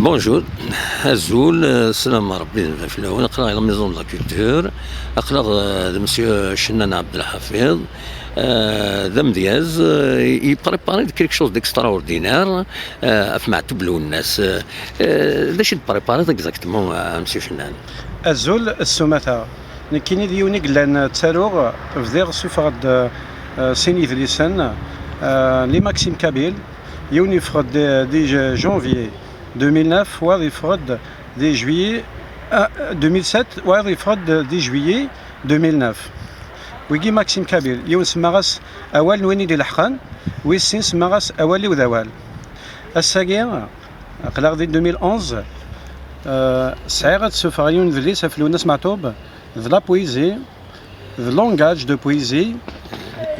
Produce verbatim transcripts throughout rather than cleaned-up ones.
Bonjour, azul, euh, slam Rebbi d fell-awen. Aql-aɣ la Maison de la Culture. Aql-aɣ, euh, d Monsieur Cennan Abdelhafiz, euh, d amedyaz, euh, yeprépari-d quelque chose d'extraordinaire, euh, ɣef Meɛtub Lwennas. Euh, euh, d acu i d-teprépariḍ exactement, euh, Monsieur Cennan? Azul, ssumata. Nekkini d yiwen i yellan ttaruɣ, bdiɣ ssufɣeɣ-d, euh, sin yedlisen, euh, Les Maximes Kabyles, yiwen yeffeɣ-d di, di j-, janvier deux mille neuf, wayeḍ yeffeɣ-d di juillet, ah, deux mille sept, wayeḍ yeffeɣ-d di juillet deux mille neuf. Wigi Maxime Kabyle, yiwen semmaɣ-as Awal n win i d-ileḥqen, wis sin semmaɣ-as Awal-iw d awal. Ass-agi, aql-aɣ di deux mille onze, euh, sɛiɣ ad d-sufɣeɣ yiwen n udlis ɣef Lwennas Meɛtub, d la poésie, d langage de poésie.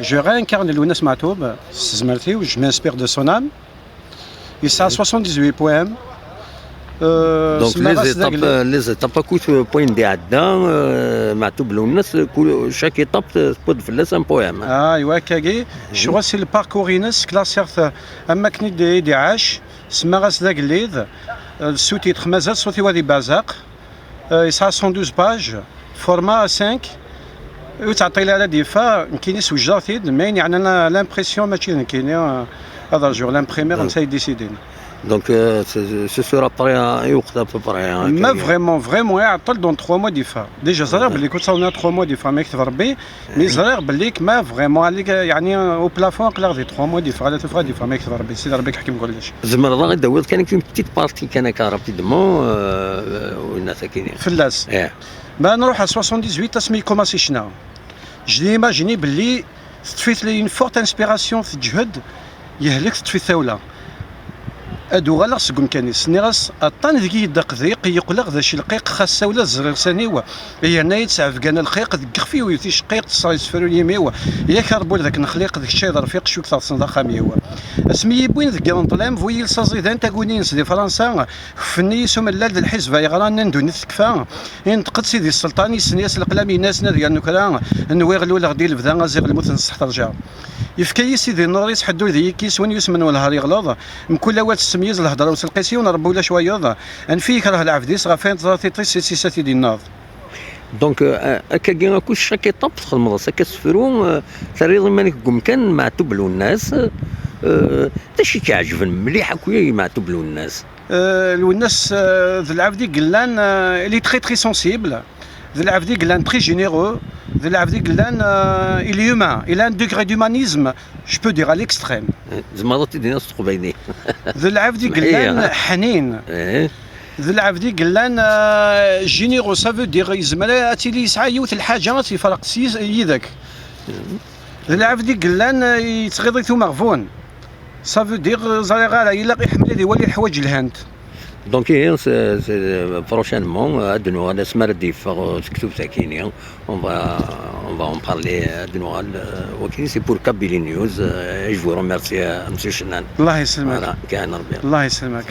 Je réincarne Lwennas Meɛtub s tezmert-iw, je m'inspire de son âme. Yesɛa soixante-dix-huit poèmes. Euh, Donc, les étapes, euh, les étapes, akk point d-iɛedda, euh, Meɛtub Lwennas, kul, chaque étape, euh, tewwi-d fell-as un poème. Ah, aywa, akkagi. Ccɣel si le parcours-ines, classiɣ-t am wakken i d-, i d-iɛac, semmaɣ-as d agellid, euh, sut yetxmazal, ṣṣut-iw ad ibazeq. Euh, yesɛa cent douze pages, format A cinq, ur ttɛeṭṭil ara ad d-yeffeɣ, nekkini swejdeɣ-t-id, mais ayen yeɛnan la-, l'impression mačči d nekkini, euh, ad rjuɣ l'imprimaire, netta i d-isidin. Donc, euh, ce, ce sera prêt, hein, i weqt à peu près, hein, ma vraiment, vraiment iɛeṭṭel, dans trois mois d-yeffeɣ. Déjà, ẓriɣ belli kul ttawna trois mois d-yeffeɣ, ma yekteb Rebbi, mais ẓriɣ belli ma vraiment, yeɛni, au plafond, aql-aɣ di trois mois d-yeffeɣ, ala tuffɣa d-yeffeɣ, ma yekteb Rebbi, Sidi Rebbi ad yeḥkem kullec. Tzemreḍ ad d-tawiḍ kan une petite partie kan akka rapidement, euh, winna takini. Fell-as. Eh. Ma nruḥ à soixante-dix-huit, asmi yekkumaṣi ccna. Je l'ai imaginé belli teṭṭef-it une forte inspiration, teǧhed, yehlek, teṭṭef-it tawla. Ad uɣaleɣ seg umkan-is. Nniɣ-as, aṭṭan deg-i yedda qdiq, yeqleɣ d acelqiq, xas ssawleɣ ẓriɣ sani-w. Yerna-yi-d sɛebgan lxiq, deg yixef-iw yewti cqiq, ṭṭseɣ yesefru yimi-w. Yak a Rebbi ur d akken xliq, d kečč ay d rfiq, cukteɣ tessneḍ axxam-iw. Asmi yi-wwin deg yiḍ n ṭṭlam, bu yiles aẓidan, taguni-ines di Fransa, kfen-iyi s umellal d lḥizb ay ɣran, nnan ddunit tekfa. Inṭeq-d Sidi Sselṭan, yessen-as leqlam, yenna-as ad yernu kra, nwiɣ luleɣ di lebda, a ziɣ lmut n sseḥ terja. Yefka-yi Sidi nnuṛ-is, ḥedd ur d iyi-ikkis, win yusmen welher yeɣleḍ, mkul awal s ttemyiz, lhedra ur telqis, yiwen Rebbi ulac wayeḍ, anef i yekreh lɛebd-is, ɣef wayen teẓra tiṭ-is, si sisa t-id-yennaḍ. Donc, euh, akkagi akk, chaque étape txedmeḍ-as akka asefru, euh, terriḍ iman-ik deg umkan, Meɛtub Lwennas, euh, d acu i k-iɛeǧben mliḥ akk i Meɛtub Lwennas? Euh, Lwennas, euh, d lɛebd i yellan, euh, il est très, très sensible. D lɛebd i yellan très généreux. D lɛebd i yellan, euh, il est humain. Il a un degré d'humanisme, je peux dire, à l'extrême. Tzemreḍ ad t-id-tiniḍ s teqbaylit. D lɛebd i yellan ḥnin. D lɛebd i yellan, euh, généreux, ça veut dire yezmer ad tili yesɛa yiwet lḥaǧa ad tt-yefreq s yis-, yid-k. D lɛebd i yellan, euh, yettɣiḍ-it umeɣbun. Ça veut dire, euh, ẓriɣ ara, yella iḥemmel ad iwali leḥwaǧ lhant. Donc, ihi, c'est, c'est, euh, prochainement, euh, ad d-nuɣal asmi ara d-yeffeɣ, euh, tektubt-akini. On va, on va en parler, euh, ad d-nuɣal, euh, wakini, c'est pour Kabylie News. Euh, et je vous remercie, euh, Monsieur Cennan. Allah yesselmek. Voilà, kan Rebbi. Allah yesselmek.